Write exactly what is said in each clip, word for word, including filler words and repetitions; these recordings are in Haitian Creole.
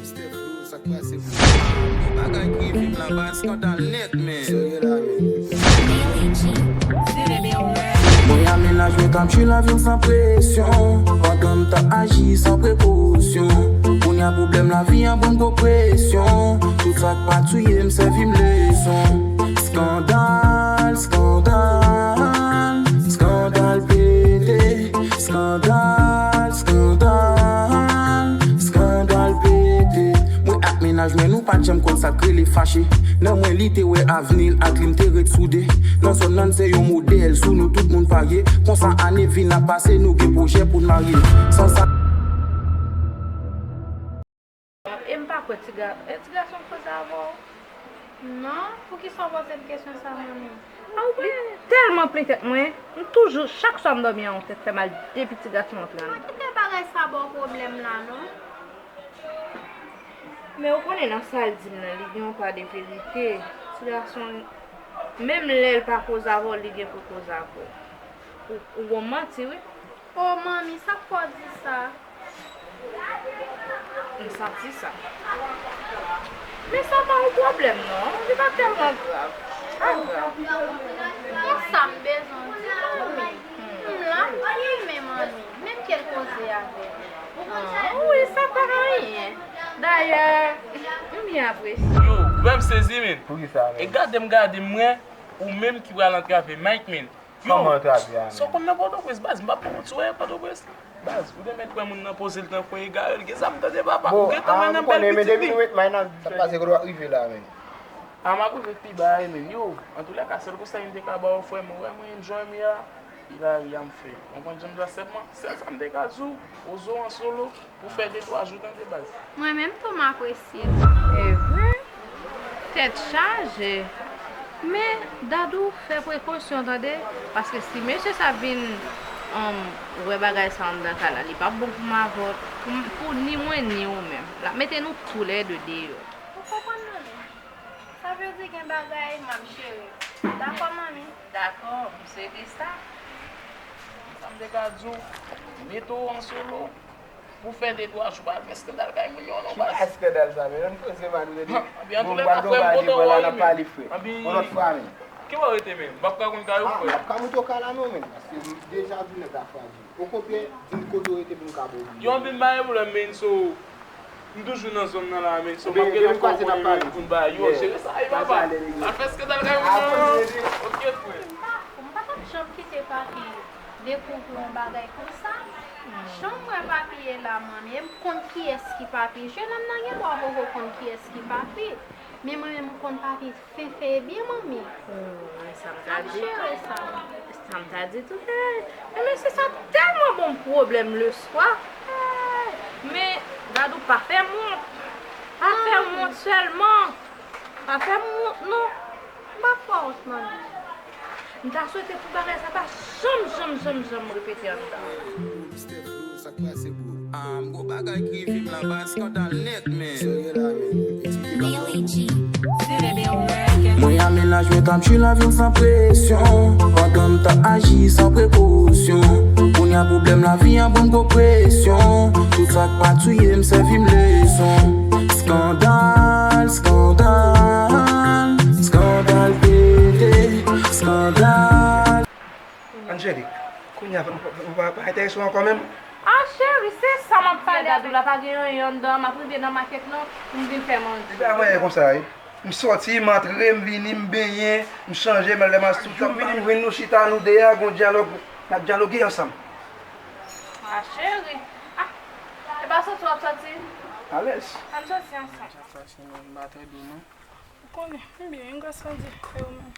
Steph Lou, sa k pase, bro? Bon bagay k rive m la, baz, skandal nèt, men. Serye la, men. Mwen a mennaj mwen k ap jwi lavi m san presyon, pandan m t ap aji san prekosyon. Kounye a pwoblèm lavi an ban m gwo presyon, tout sa k pa touye m sèvi m leson. Skandal, skandal, skandal pete. Skandal, skandal, skandal pete. Mwen ak mennaj mwen, nou pa t janm konn sa k rele fache. Nan mwen, li te wè avni l ak li, m te ret soude. Nan zòn nan, se yon modèl, sou nou tout moun parye. Konsa, ane vin ap pase, nou gen pwojè pou n marye. San sa. E m pa kwè ti ga-, e ti gason koze avè w? Non, poukisa w poze m kesyon sa, manmi? A, ou wè, tèlman plen tèt mwen, m toujou, chak swa m dòmi an, tèt fè mal depi ti gason antre anndan. Pa kite bagay sa ba w pwoblèm la, non. Men ou konnen nan sa l di m nan, li gen yon pa de verite. Ti gason, menm lè l pa koze avè w, li gen pou koze avè w. Ou, ou gon manti, wi. O manmi, sa k fè w di sa? M santi sa. Men sa pa yon pwoblèm non, li pa tèlman grav. Pa grav. Konsa m bezwen w di manmi. M la, m pa renmen manmi, menm ke l koze avè m. Ah, wi, sa pa anyen. Dayè, m byen apresye. Yo, vrè m sezi, men. Poukisa, men? E gade m gade m, mwen, ou menm ki pral antrave Mike, men. Yo, kòman antrave a, sa w konn nan Pòtoprens, baz, m p ap pran w sou wè Pòtoprens. Baz, ou te mèt wè moun nan poze l tankou yon egare, l gen zam tande papa, ou gentan wè nan bèl pitit li. Sa pase kote w ap rive la, men. A, m ap rive pi ba, men, yo, antoulèka, sèl konsèy m te ka ba w, frè m, ou wè mwen enjoy m ye a, e lari a m fè. Ou konprann jan m di w la, sèlman, sèl sa m te ka di w, Ozo an solo, pou fè de twa jou tande baz. Mwen menm tou m apresye l. E vre? Tèt chaje. Men, Dadou, fè prekosyon tande, paske si mesye sa vin, um, wè bagay sa anndan kay la, li p ap bon pou m avè w, pou, pou ni mwen ni ou menm. L ap mete nou toulède deyò. Ou konprann mwen menm? Sa vle di gen bagay m ap jere. Dakò, manmi? Dakò, m swete sa. Sa m te ka di w, mete w an solo pou fè de twa jou, pa al fè eskandal kay moun yo non, baz. Ki pa eskandal sa, men? Ann koze, man, nou rete. Anben, antoulèka, frè m, kote w ye, men? Yon lòt fwa, men. Anben, ki bò w rete, men? M p ap ka konn kay ou, frè? M p ap ka monte w kay la non, men, paske m deja vin nan Kafou. Okontrè, di m kote w rete pou m ka ba w. Yo, anben, m pa gen pwoblèm, men, so, m toujou nan zòn nan la, men, so, m ap gentan fè w konnen pou n ba yo. Jere sa, wi, papa. Al fè eskandal kay moun nan. Ok, frè. M pa, m pa t ap janm kite papi dekouvri yon bagay konsa. Jan m wè papi ye la, manmi, e m konn kiyès ki papi. Jennonm nan gen dwa poko konn kiyès ki papi. Men mwen menm, m konn papi fen fen e byen, manmi. Hmm, sa m ta di. N ap jere sa. Sa m ta di tou, eh, men mesye sa tèlman bon pwoblèm leswa. Eh, men, Dadou, pa fè m wont. Pa fè m wont sèlman. Pa fè m wont, non. M p ap fè w wont, manmi. M ta swete pou bagay sa pa janm, janm, janm, janm repete anndan. Steph Lou, sa k pase, bro? Ah, m gon bagay k rive m la, baz, skandal nèt, men. Serye la, men. Eksplike m. Mwen a mennaj mwen k ap jwi lavi m san presyon, pandan m t ap aji san prekosyon. Kounye a pwoblèm lavi an ban m gwo presyon, tout sa k pa touye m sèvi m leson. Skandal, skandal, skandal pete, skandal. Angélique, kounye a, ou pa, ou pa enterese w ankò menm? Ah, cheri, se sa m ap pale avè w la, pa gen anyen anndan, m ap rive nan makèt lan, m vin fè manje. Epi avè konsa, wi. M sòti, m antre, m vini, m benyen, m chanje, m lè m ap sou tan. M vini, m jwenn nou chita, nou de a, gon dyalòg, n ap dyaloge ansanm. Ah, cheri. Ah, e pa sòti w ap sòti? Alèz. Ann sòti ansanm. Sa se nou, m pa tande w non. Ou konnen, m byen, gras a Dye, e ou menm?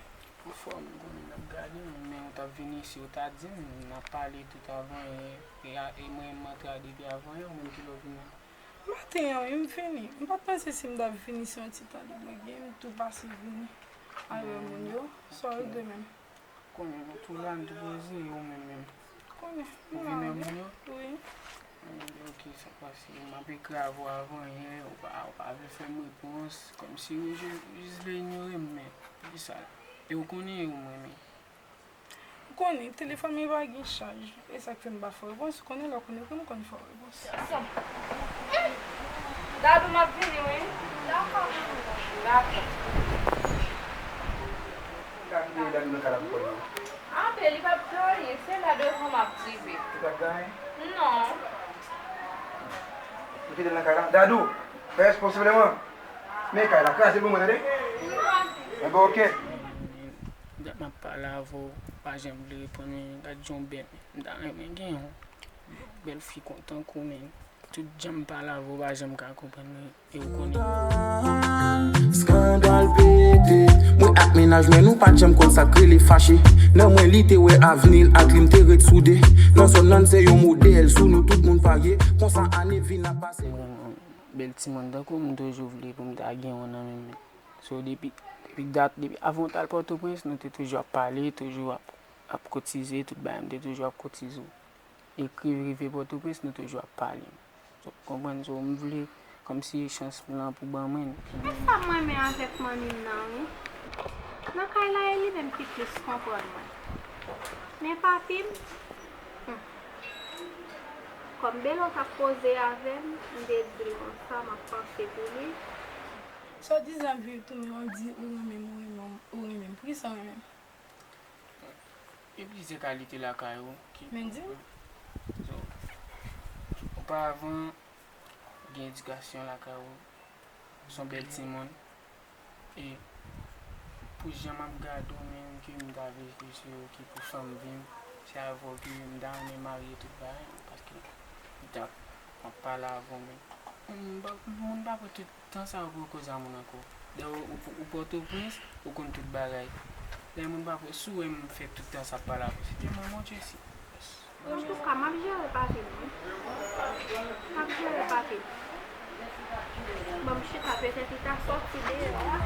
Anfòm, m konnen n ap gade, men ou t ap vini isi, ou ta di m, n ap pale tout avan yè, e a, e mwen, m antre a depi avan yè, ou menm ki lè w vini an? Maten an, wi, m vini. M pa t panse si m t ap vini, se yon ti tan lib mwen gen, m tou pase vini avè moun yo. Sa w regle menm? Konnen nou tou la, nou tou poze, e ou menm menm? Konnen, m la wi. Ou vin wè moun yo? Wi. Ann, ok, sa k pase? M ap ekri avè w avan yè, ou pa, ou pa vle fè m repons, kòmsi ou jis, jis vle inyore m, men poukisa? E ou konnen e ou m renmen. Ou konnen, telefòn mwen pa gen chaj, e sa k fè m pa fè w repons, ou konnen lè w konnen, ou konnen m konn fè w repons. Ansanm. Dadou, m ap vini, wi. Dakò, manmi. Dakò. Ka vini Dadou nan kay la pou kòl non. Ape, li p ap fè anyen. Se la devan m ap rive. Ou p ap fè anyen? Non. Ou kite l nan kay la? Dadou, fè responsibleman. Men kay la, kraze l pou mwen, tande? Enben, oke. Dat m ap pale avè w, ou pa janm vle reponn mwen. Gad jan w bèl. M ta renmen gen yon bèl fi kontan kou, men. Tout jan m pale avè w, ou pa janm ka konprann mwen. E ou konnen. Skandal pete. Mwen ak mennaj mwen, nou pa t janm konn sa k rele fache. Nan mwen, li te wè avni l ak li, m te ret soude. Nan zòn nan, se yon modèl, sou nou tout moun parye. Konsa, ane vin ap pase. Mwen, bèl timoun tankou m, m toujou vle pou m ta gen yon nan men mwen. So, depi, depi dat, depi avan w t al Pòtoprens, nou te toujou ap pale, toujou ap, ap kotize, tout bagay, m te toujou ap kotize w. Ekri rive Pòtoprens, nou toujou ap pale. So, konprann, so, m vle kòmsi chans lan pou ban mwen. Se sa m renmen avèk manmi m nan, wi. Nan kay la, e li menm ki plis konprann mwen. Men papi m, hmm. Kòm Belo t ap koze avè m, m te di l konsa, m ap panse pou li. Swadizan vle tounen, w ap di ou renmen m, ou renmen m, ou renmen m. Poukisa w renmen m? Gen plizyè kalite lakay ou ki... Men di m. So, oparavan, gen edikasyon lakay ou, se yon bèl timoun. E pou jan m ap gade w menm, ke m ta vle ke se ou ki pou fanm vi m, se avè w ke m ta renmen marye tout bagay, paske m t ap, m ap pale avè w menm. Moun pa, moun pa pran tout tan sa yo pou yo koze a moun ankò. Dayè, ou, ou, ou Pòtoprens, ou konn tout bagay. Dayè, moun pa pran, si w wè m fè tout tan sa ap pale avè w, se de mwen, Bondye si. Antouka, m ap jere papi m, wi. M ap jere papi m. Ban m chita, petèt li ta sòti deyò a.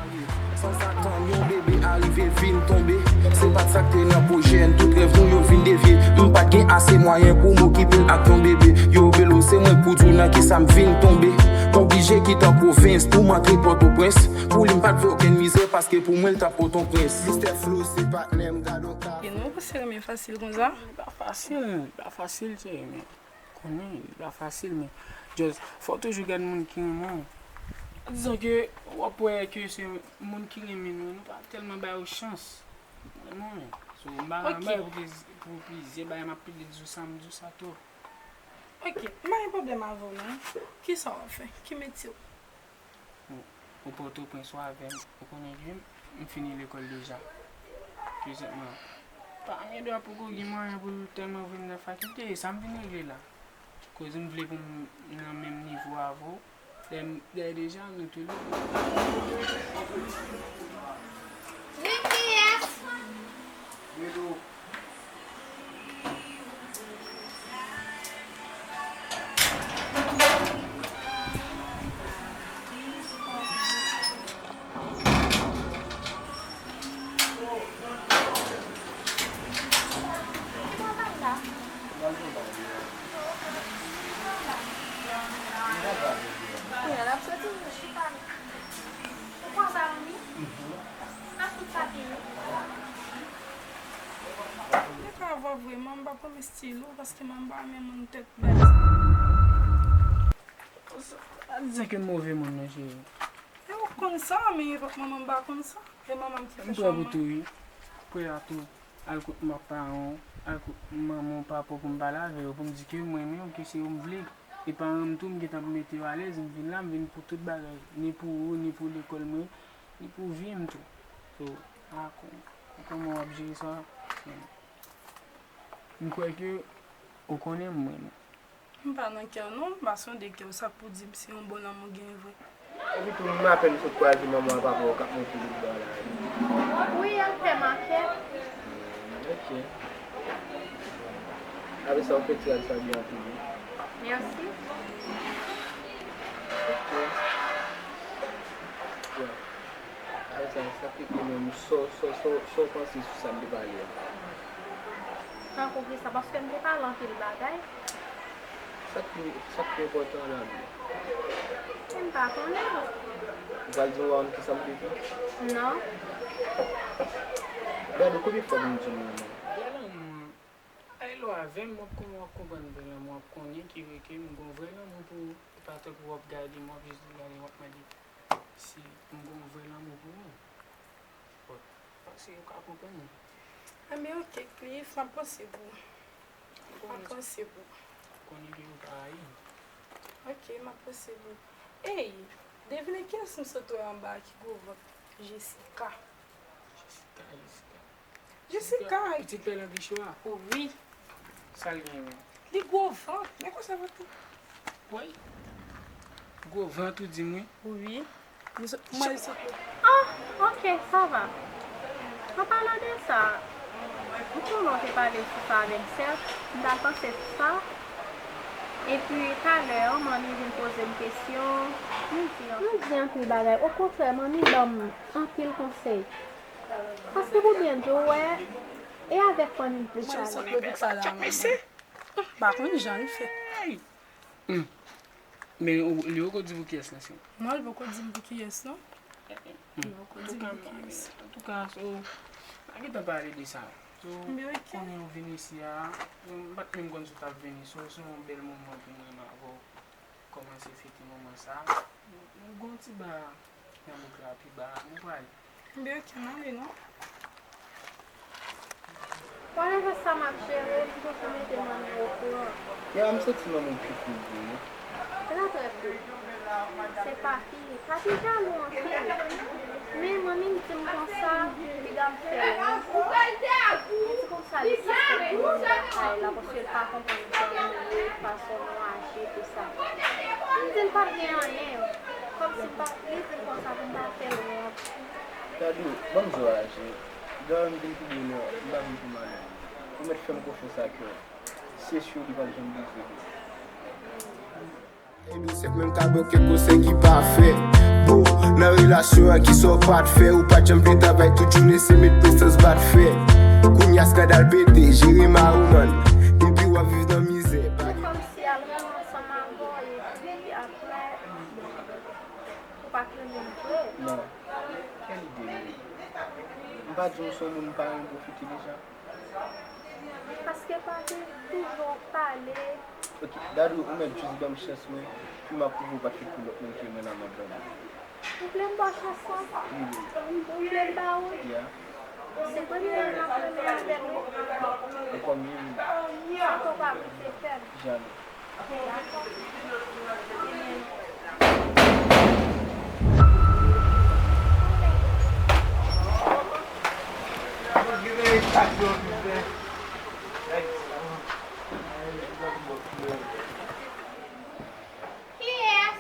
San sa tann yon bebe arive vin tonbe. Se pa t sa k te nan pwojè n, tout rèv nou yo vin devye. M pa t gen ase mwayen pou m okipe l ak yon bebe. Yo, Belo, se mwen k pou di w nan kisa m vin tonbe. M oblije kite pwovens pou m antre Pòtoprens. Pou li, m pa t vle okenn mizè, paske pou mwen, l t ap Pòtoprens. Mistè Flo, se patnè m, gad on ka. E nou, se renmen fasil konsa? Li pa fasil, li pa fasil, cheri, men konnen, li pa fasil, men just, fò w toujou gade moun ki renmen w. Dizon ke w ap wè ke se moun ki renmen nou, nou pa tèlman ba yo chans. Ou konprann? So, m pa nan bay pou pliz-, pou plizyè bagay, m ap pede di w sa, m di w sa tou. Ok, m pa gen pwoblèm avè w non. Kisa w ap fè? Ki metye w? Ou, ou Pòtoprens ou avè m, ou konnen ke m fini lekòl deja. Ke sèlman, pa gen dwa poko gen mwayen pou tèlman vin nan fakilte, e sa m vin regle la. Koz m vle pou m nan menm nivo avè w. Dèyè, dèyè deja, nou tou le. G P S. Kounye a l ap soti, chita. Ou pran sa, manmi? Ak tout papye yo. Mwen pa wè vre, manman, m pa pran men estilo, paske manman m pa renmen moun tèt bèl. Sa di ke m move moun, non, cheri. E ou konn sa, men manman m pa konn sa. E manman m ki fè chwa mwen. M prè pou tou, wi. Prè a tou. Al kot m ap paran w, al kot manman w, papa w pou m pale avè yo, pou m di ke m renmen w, ke se ou m vle. E paran m tou, m gentan mete yo alèz, m vin la, m vin pou tout bagay. Ni pou ou, ni pou lekòl mwen, ni pou vi m tou. So, a, kò-, kòman w ap jere sa? M kwè ke ou konnen m renmen w. M pa nan kè w non, m pa sonde kè w, sa k pou di m se yon bon nonm ou gen vre. Epi tou, m apèn sot kwaze manman ak papa w k ap monte lòtbò lari. Wi, yo fè makèt. Hmm, ok. Apre sa, ou fè ti rad sa byen anpil, wi. Mèsi. Ok. Yeah. Alèksa, sa k rete menm, sa w, sa w, sa w, sa w panse sou sa m te pale a? Tankou kisa? Paske m te pale anpil bagay. Sa k pi, sa k pi enpòtan nan lavi a? M pa konnen. Ou pral di m ou pa konn kisa m te di? Non. Gade, konbyen fwa pou m di w non? Gade lanmou an. Ay, lwa, Avè m, w ap kon-, w ap konprann vre lanmou, w ap konnen ki vre ke m gon vrè lanmou pou ou. E pa tankou w ap gade m, w ap jis gade m, w ap mande si m gon vrè lanmou pou ou. Bon, panse ou ka konprann mwen. Anben, ok, Cliff, m ap panse pou ou. M ap panse pou ou. Konnen ke ou pa rayi m. Ok, m ap panse pou ou. Ey, devine kiyès m sot wè anba a ki gwo vant? Jessica. Jessica, Jessica. Jessica. Pitit pè Lanbicho a. Wi. Sa l genyen menm? Li gwo vant. Men konsa vant li. Woy. Gwo vant ou di m wi. Wi. Li sot, mwen li sot. Ah, ok, sa va. An palan de sa, m konnen w te pale sou sa avè m, sèt, m t al panse sou sa. Epi talè, manmi vin poze m kesyon, m di anpil. M di anpil bagay. Okontrè, manmi ban m anpil konsèy. Paske pou byen di w, wè, e avèk fanmi m plis pale. Mwen sanble pou sa la, manman. M pa konn jan l fè. Men ou, li poko di pou kiyès nan syon. Non, li poko di m pou kiyès, non. Li poko di m pou kiyès. Antouka, so, pa gentan pale de sa. So, konnen ou vin isi a, m pa t menm konn si w t ap vini. So, se yon bèl moman pou mwen, m avè w kòmanse fete moman sa. Nou, nou gon ti ba nan bouk la pi ba, nou pral. Ebyen, ok, m ale non. Whatever sa m ap jere, m poko mete manmi okouran. Ya, m santi manmi w pi koul vre wi. Trè, trè koul. Se papi, papi jalou anpil. Men manmi m di m konsa, piga m fè l wont. Li di konsa li sispèk gen moun lakay la, paske l pa konprann jan nou ye, fason nou aji, tout sa. M di l pa t gen anyen. Kòmsi m pa, li di l konsa pou m pa fè l wont. Dadou, ban m di w aji. Dayè m vin pi bonè, m pa vin pou malè. Ou mèt fè m konfyans ak kè w. Se si li p ap janm bliye w. Epi se menm ka ba w kèk konsèy ki pa fè. Bon, nan relasyon an, kisa w pa t fè? Ou pa t janm vle travay tout jounen, se met presans bat fè. Kounye a skandal pete, jere mari w man. Epi w ap viv nan mizè. Se kòmsi al rann ansanm avè w, epi apre, ou pa t renmen l vre. Non. Kèl ide wi. M pa di w se yon moun m pa renmen pwofite deja. Paske papi toujou ap pale. Ok, Dadou, ou mèt jis ban m chans mwen, pou m ap pwouve w pa t fèt pou lòt moun ke mwen la m ap ban m. Ou vle m ba w chans lan? Wi, wi. Ou vle m ba ou l? Ya. Se premye moun m ap renmen avè l wi. Ankò mye wi. Sa poko rive fè m. Jamè. Kiyès?